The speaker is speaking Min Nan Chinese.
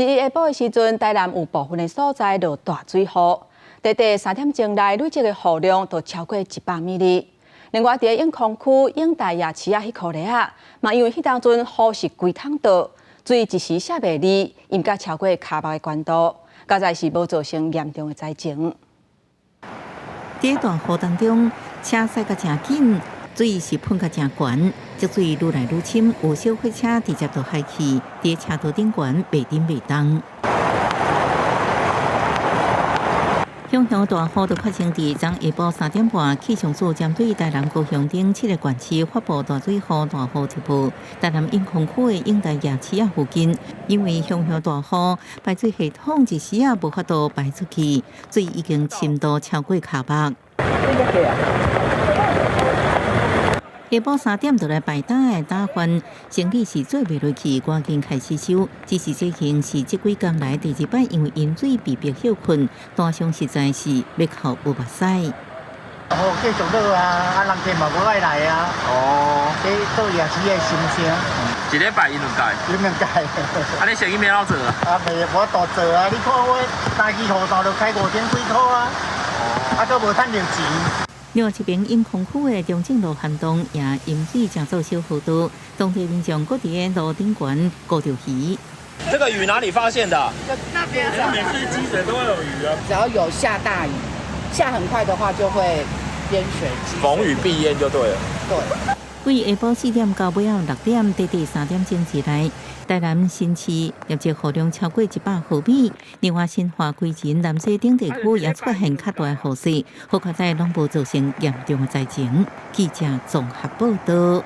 日下晡的時陣，台南有部分的所在落大水雨，短短3點鐘內累積的雨量就超過100 mm。另外，佇永康區永大夜市仔彼箍犁仔，嘛因為彼當陣雨是規桶倒，水一時卸袂離，淹甲超過跤目的懸度，佳哉是無造成嚴重的災情。佇大雨當中，車駛甲誠緊，水是噴甲誠懸，積水愈來愈深，有小貨車直接就海去，佇車道頂懸袂振袂動。洶洶大雨就發生佇昨下晡3點半，氣象署針對台南、高雄等七个縣市發布大水雨大雨特報。台南永康區的永大夜市仔附近，因為洶洶大雨，排水系統一時仔無法度排出去，水已經深度超過跤目。下晡三點就來排擔的打飯，生理是做袂落去，趕緊開始收。只是這間是這幾工來第二擺，因為淹水被迫歇睏，單傷實在是欲哭無目屎。雨繼續落啊，啊人客嘛無愛來啊。哦。這做夜市的心聲。一禮拜淹兩擺。淹兩擺。啊，你生意欲按怎做啊？啊，袂無法度做啊！你看我單支雨傘就開5000幾箍啊。哦。啊，閣無趁著錢。另外一邊永康區的中正路涵洞也淹水，成做小河道，當地民眾閣佇路頂懸顧著魚。這個魚哪裡發現的？那邊。每次積水都會有魚啊。只要有下大雨，下很快的話就會淹水。逢雨必淹就對了。對。對下晡4點到尾仔6點，短短3點鐘之內，台南新市累積雨量超過100毫米。另外，新化、歸仁、南勢等地區也出現較大雨勢，好佳哉攏無造成嚴重的災情。記者綜合報道。